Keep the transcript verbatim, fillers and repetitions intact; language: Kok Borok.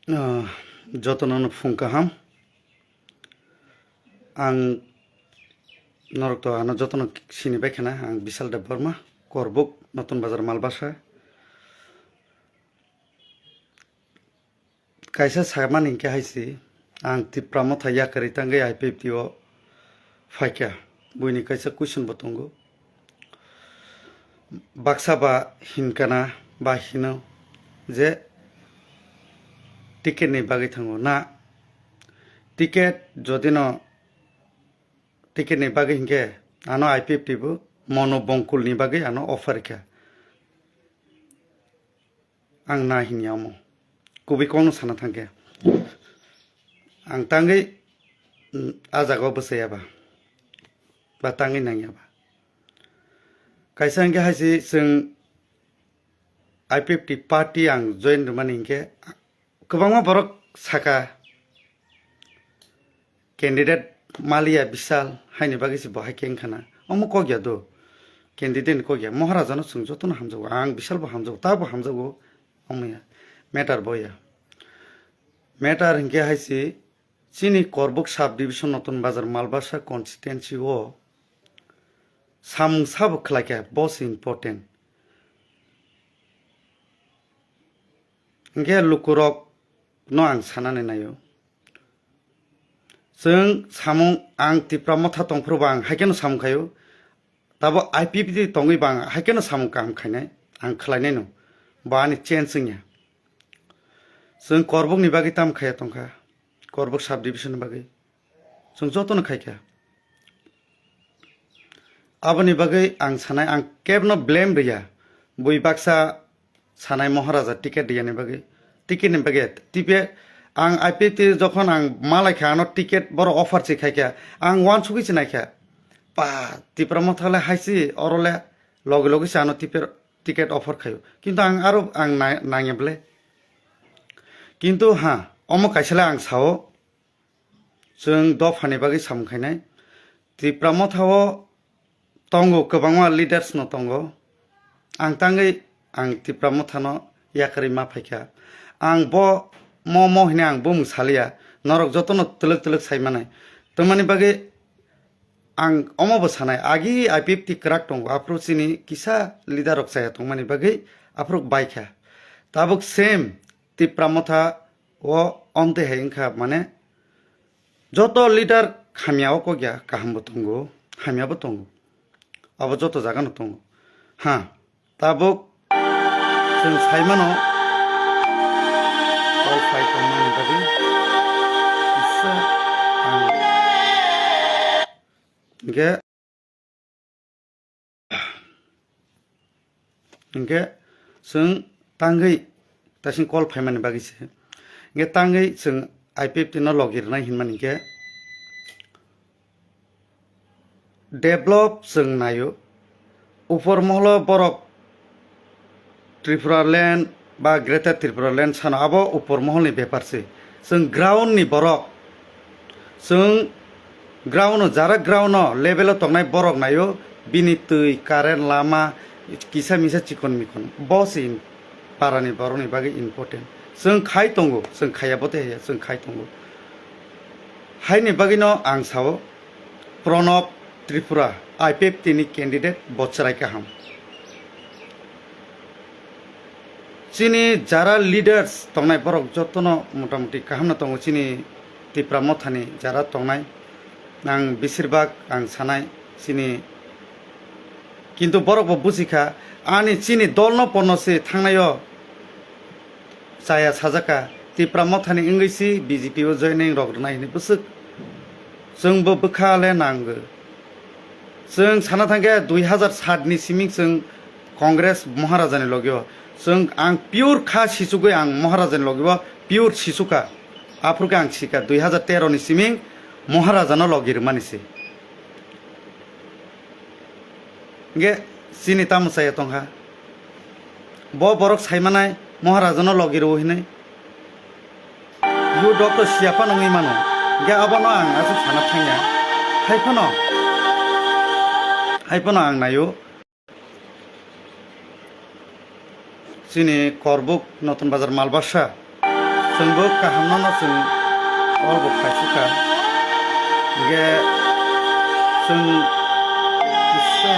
Ah, jotono no phung kaham. Ang norok to ano jotono sini bai khana, ang Bishal Debbarma, Korbuk, Notun Bazar, Malbasa. Kaisa samani hinkhe hai si, ang Tipra Motha yakarwi tangwi I P F T o phaikha. Buini kaisa question bo tongo. Baksa ba hinkana ba hino je ticket ni bagwi thango na, ticket jodi no ticket ni bagwi hinkhe ano I P F T bo mono bongkul ni bagwi ano offer rikha. Ang na hinya omo. Kubui kokno sana thangkhe. Ang tangwi, mm, a jaga o bwsaya ba. Ba tangwi nangya ba. Kaisa hinkhe hai si chwng I P F T party ang join rwmani hinkhe kwbangma borok saka, candidate maliya Bishal haini bagwi se bo hai khe wngkha na. Omo kok ya do. Candidate ni kok ya. Maharaja no chwng jotono hamjago. Ang Bishal bo hamjago. Ta bo hamjago. Omo ya. Matter bo ya. Matter hinkhe hai se chini Korbuk sub division Notun Bazar Malbasa constituency o samung sabo khlai kha. Bo se important. Hinkhe lukurok no ang sanani naio. Chwng samung ang Tipra Motha tongphuru bo ang hai kheno samung khaio. Tabo I P F T tongwi bo ang hai kheno samung kaham khainai, ang khlainai no. Bo ani change wngya. Chwng Korbuk ni bagwi tam khaiya tongkha. Korbuk sub division ni bagwi. Chwng jotono khaikha. Aboni bagwi ang sanai, ang kebno blame riya. Bui baksa sanai Maharaja ticket riyani bagwi. Ticket ni bagwi. Tipe ang I P F T jokhon ang malaikha ano ticket boro offer se khaikha. Ang wansugwi se naikha. Pa, Tipra Motha le hai se oro le logi logi se ano tipe-, ticket offer khaio. Kintu ang aro ang nai-, nangya bwle. Kintu ha, omo kaisa le ang sao. Chwng dophani bagwi samung khainai. Tipra Motha o tongo, kwbangma leaders no tongo. Ang tangwi ang Tipra Motha no yakarwi ma phaikha. Ang bo mo mo hwnwi ang bumung saliya. Norok jotono twlwk twlwk sai manai. Twmani bagwi ang omo bo sanai, agi I P F T kwrak tongo, aphuru chini kisa leader rok chaya tongmani bagwi aphuru baikha. Tabuk same Tipra Motha o omtwi hai wngkha, mane joto leader hamya o kok ya, kaham bo tongo, hamya bo tongo, abo joto jaga no tongo. Ha, tabuk chwng sai mano, o phai tongmani bagwi kisa ang hinkhe Hinkhe chwng tangwi taising call phaimani bagwi se. Hinkhe tangwi chwng I P F T no logi rwnai hinmani hinkhe develop chwng naio. Upor moholo borok Tripura land ba Greater Tripura land sano abo upor moholni bepar se. Chwng ground ni borok, chwng ground o, jara ground o level o tongnai borok naio, bini twi, current, lama, kisa misa chikon mikon, bo se parani borokni bagwi important. Chwng khai tongo, chwng khaiya bo tei haiya, chwng khai tongo. Haini bagwino ang sao, Pranab Tripura, I P F T ni candidate bo chwrai kaham. Chini jara leaders tongnai borok jotono motamuti kahamno tongo chini Tipra Mothani jara tongnai. Ang besirbak ang sanai chini, kintu borok bo buji kha, ani chini dolno porno se thangnaio chaya sajak kha, Tipra Mothani wngwi si B J P o joining rok rwnai hinwi bwswk. Chwngbo bwkha le nango. Chwng sana thangkhe dui hazar sat ni siming chwng Congress Maharajani logio. Chwng ang pure kha sichugwi ang Maharajani logio pure sichukha. Aphurkhe ang sikha dui hazar tero ni siming Maharajano logi rwmani se. Hinkhe chini tamo chaya tongkha. Bo borok saimanai Maharajano logi rwo hinwi. Yo doctor siya phano wngwi mano. Hinkhe abono ang aswk sana thangya. Hai phano, hai phano ang naio. Chini Korbuk Notun Bazar Malbasa. Chwngbo kahamno no chwng abo bo khaisukha. Hingkhe chwng kisa